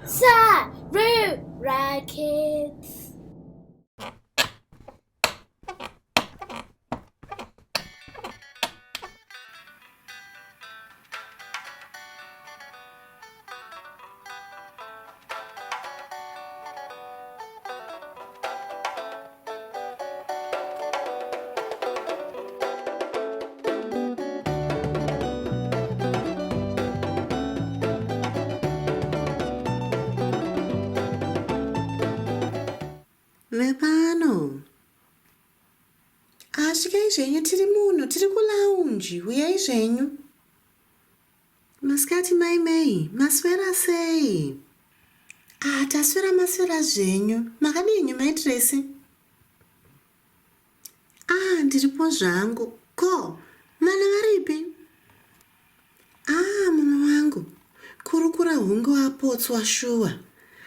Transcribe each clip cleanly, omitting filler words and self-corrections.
Sarura Kids. Vepano. Ah, svikai zvenyu tiri muno, tiri kulounge. Huyai zvenyu. Masikati mai May, maswera sei? Ah, taswera maswera zvenyu. Makadii henyu mai Tracy? Ah, ndiripo zvangu. Ko, vana varipi? Ah, mumwe wangu. Kurukura hunge wapotswa shuwa.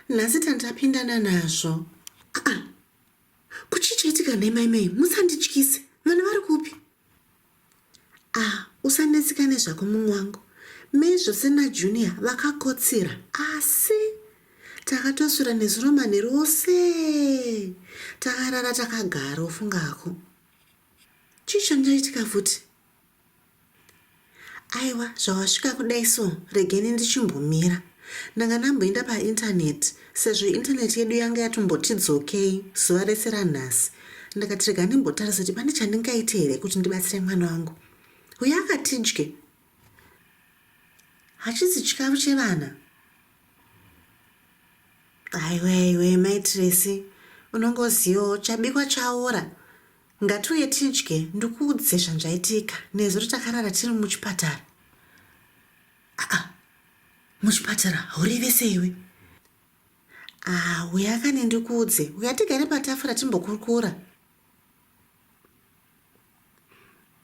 Nhasi tandapindana nazvo. Ah, ah. Kuchii chaitika nhai mai May? Musandityise. Vana vari kupi? Ah, usanetseka nezvako mumwe wangu. May zvose naJunior vakakotsira asi takatoswera nezuro manheru ose takarara takagara ufunga hako. Chii chanjaitika futi? Aiwa zvawasvika kudai so regeni ndichimbomira. Ndanga ndamboenda painternet sezvo internet yedu yanga yatomboti dzokei zuva rese ranhasi. Ndakati rega ndimbotarisa kuti pane chandingaite here kuti ndibatsire mwana wangu. Uyo akatidye. Hachisi chikafu chevana. Aiwa aiwe mai Tracy unongozivawo chabikwa chaora. Ngatiuye tidye ndikuudze zvanzvaitika nezuro takarara tiri muchipatara. Aa muchipatara haurevese iwe. Ah huya kani ndikuudze huya tigare patafura timbokurukura.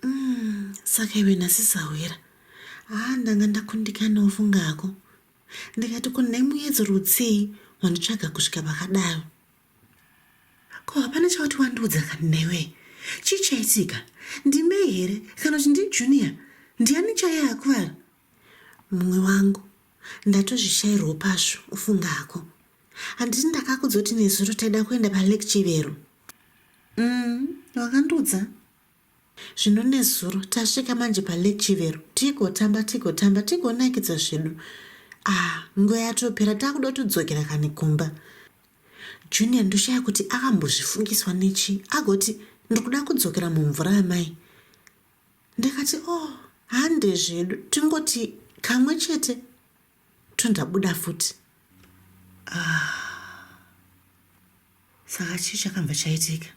Mm, saka iwe nhasi sahwira. Ah ndanga ndakundikana ufunga hako. Ndikati kune muyedzo rudzii wanditsvaga kusvika pakadaro. Ko hapana chawati wandiudza kani newe? Chii chaitika? NdiMay here kana kuti ndiJunior? Ndiani chaiye akuvara? Mumwe wangu. Ndatozvishairwawo pazvo ufunga hako. Handiti ndakakudza kuti nezuro taida kuenda paLake Chivero? Mm, wakandiudza. Zvino nezuro tasvika manje paLake Chivero tigotamba tigotamba tigonakidza zvedu. Ah, nguva yatopera takuda kutodzokera kani kumba. Junior ndoshaya kuti akambozvifungiswa nechi agoti ndikuda kudzokera mumvura amai. Ndikati oh hande zvedu tingoti kamwe chete tondabuda futi. Ah. Saka chii chakabva chaitika?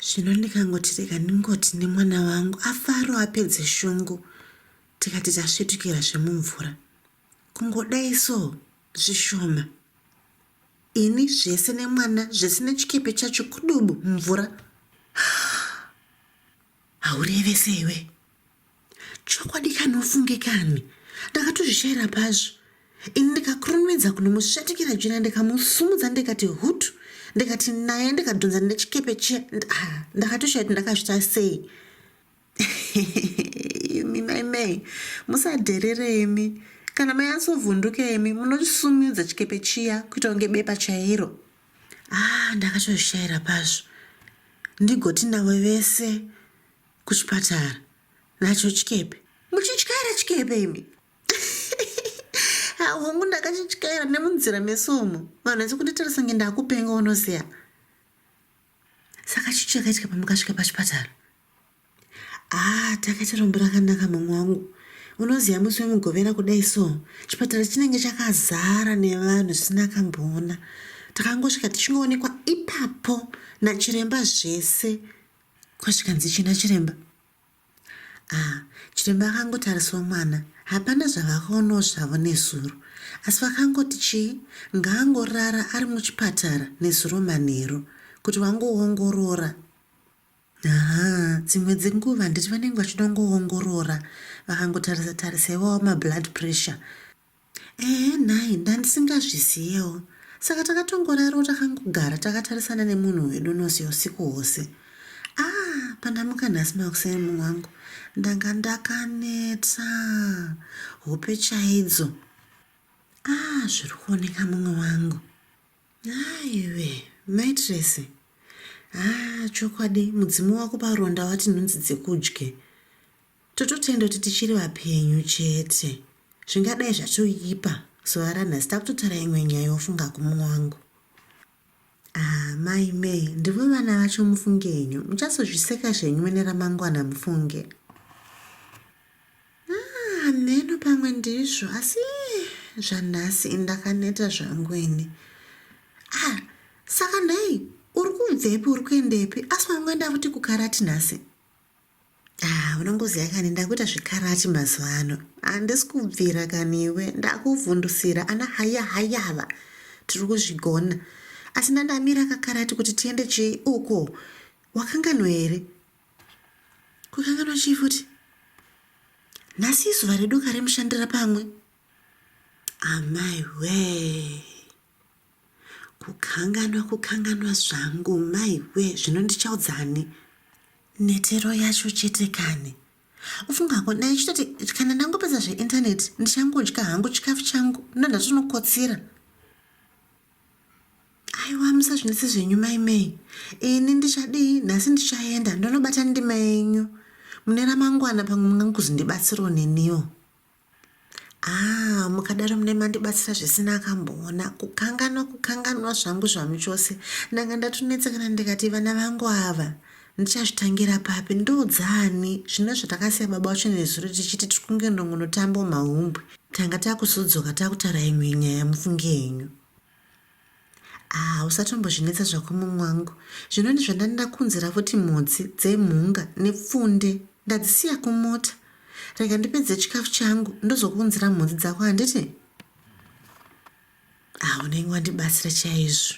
Zvino ndikangoti rega ndingoti nemwana wangu afaro apedze shungu tikati tasvetukira zvemumvura. Kungodai so zvishoma. Ini zvese nemwana zvese nechikepe chacho kudubu mumvura. Haurevese iwe. Chokwadi kani ufunge kani. Ndakatozvishaira pazvo. Ini ndikakurumidza kunomusvetukira jena ndikamusumudza ndikati hutu ndikati naye ndikadhonza nechikepe chiya ah, ndakatoshaya kuti ndakazvita sei. imi mai May musadherere imi kana manyatsovhunduka imi munosumudza chikepe chiya kuita kunge bepa chairo. Ah ndakatozvishaira pazvo ndigoti navo vese kuchipatara nacho chikepe muchityaira chikepe imi hongu ndakachityaira nemunzira mese umu vanhu vese kunditarisa nge ndakupenga unoziva saka chii chakaitika pamakasvika pachipatara ah takaita rombo rakanaka mumwe wangu unoziva musi wemugovera kudai so chipatara chinenge chakazara nevanhu zvisina kamboona takangosvika tichingoonekwa ipapo nachiremba zvese kwasvikanzi china chiremba Ah, chiremba akangotarisawo mwana hapana zvavakaonawo zvavo nezuro asi vakangoti chii ngaangorara ari muchipatara nezuro manheru kuti vangoongorora Haa dzimwe dzenguva handiti vanenge vachidongoongorora vakangotarisa tarisa iwawo mablood pressure Ehe nhai ndandisingazviziyewo saka takatongorarawo takangogara takatarisana nemunhu wedu Nosi usiku hwose. Ah pandamuka nhasi makuseni mumwe wangu ndanga ndakaneta hope chaidzo. Ah. Ah, zviri kuoneka mumwe wangu. Aiwe, mai Tracy. Ah, chokwadi mudzimu wako paronda wati nhunzi dzikudye. Tototenda kuti tichiri vapenyu chete. Zvingadai zvatoipa zuva ranhasi takutotaura imwe nyaya yofunga kumumwe wangu. Ah, mai May, ndivo vana vacho mufunge henyu. Muchazozviseka zvenyu mune ramangwana mufunge. Ah, hameno pamwe ndizvo asi zvanhasi ndakaneta zvangu ini. Ah, saka nhai uri kubvepi uri kuendepi asi wangoenda futi kukarati nhasi? Ah, unongoziva kani ndakuita zvekarati mazuva ano. Handisi kubvira kani iwe, ndakuvhundusira ana haya hayava. Tiri kuzvigona. Asi ndandamira kakarati kuti tiende chii uko. Wakanganwa here? Kukanganwa chii futi? Nhasi izuva redu karemushandira pamwe. Amai wee. Kukanganwa kukanganwa zvangu mai wee zvino ndichaudzani. Netero yacho chete kani. Ufungako ndaichitoti kana ndangopedza zveinternet ndichangodya hangu chikafu changu ndondatonokotsira. Aiwa musazvinetse zvenyu mai May. Ini ndichadii nhasi ndichaenda ndonobata ndima yenyu. Mune ramangwana pamwe mungangozondibatsirawo neniwo. Ah, mukadaro mune mandibatsira zvisina akamboona. Kukanganwa kukanganwa zvangu zvamuchose. Ndanga ndatonetsekana ndikati vana vangu ava ndichazvitangira papi ndodzani zvino zvatakasiya baba wacho nezuro tichiti tiri kunge ndongonotamba mahumbwe. Tanga takuzodzoka takutaura imwe nyaya mufunge henyu. Ah, usatombozvinetsa zvako mumwe wangu. Zvino ndizvo ndandakunzira futi mhodzi dzemhunga nepfunde. Ndadzisiya kumota. Rega ndipedze chikafu changu ndozokuunzira mhodzi dzako handiti? Ah, unenge wandibatsira chaizvo.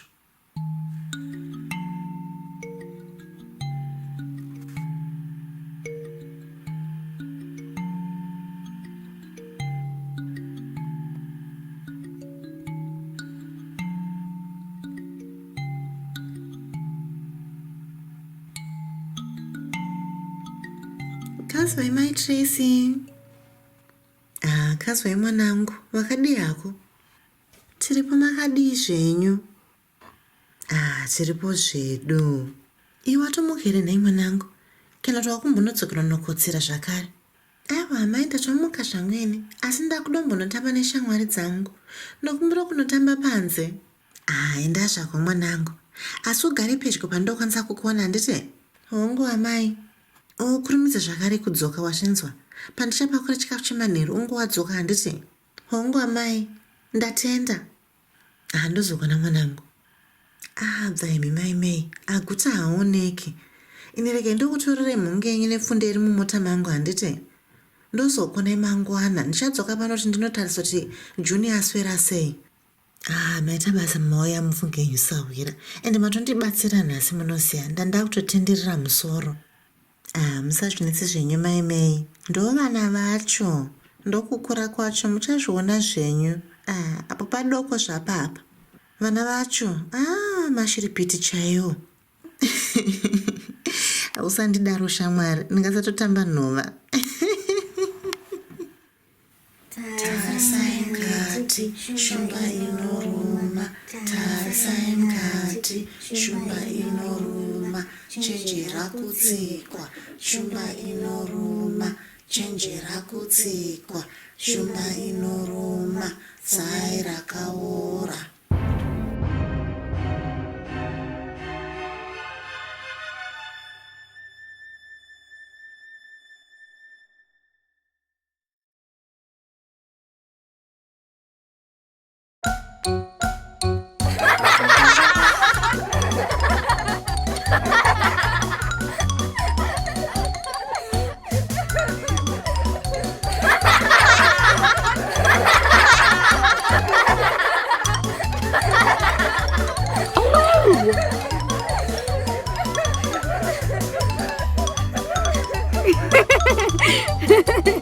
Kazwai mai Tracy. Ah, kazwai mwanangu, wakadii hako? Tiripo makadii zvenyu? Ah, tiripo zvedu. Iwe watomuka here nhai mwanangu? Kana kuti wakumbonodzokera unokotsira zvakare? Aiwa amai ndatomuka zvangu ini asi ndakudombonotamba neshamwari dzangu. Ndokumbira kunotamba panze. Ah, enda zvako mwanangu. Asi ugare pedyo pandokwanisa kukuona handiti? Hongu amai. Ukurumidze zvakare kudzoka wazvinzwa. Pandichapakura chikafu chemanheru unge wadzoka handiti? Hongu amai. Ndatenda. Ah, ndozokwana mwanangu. Ah, bva imi mai May, aguta haaoneki. Ini regai ndokutorere mhungu yenyu nepfunde iri mumota mangu handiti? Ndozokonai mangwana, ndichadzoka pano kuti ndinotarisa kuti Junior aswera sei. Ah, maita basa mauya mufunge henyu sahwira. Ende matondibatsira nhasi munoziva, ndandakutotenderera musoro. Ah, musazvinetse zvenyu mai May. Ndovana vacho. Ndokukura kwacho muchazviona zvenyu. Ah, apo padoko zvapa apa. Vana vacho, ah, mashiripiti chaiwo. Usandidaro shamwari, ndingasatotamba nhova. Tarisai mukati, shumba inoruma. Tarisai mukati, shumba inoruma. Chenjera kutsikwa, shumba inoruma. Chenjera kutsikwa, shumba inoruma. Zai rakaora. Oh no!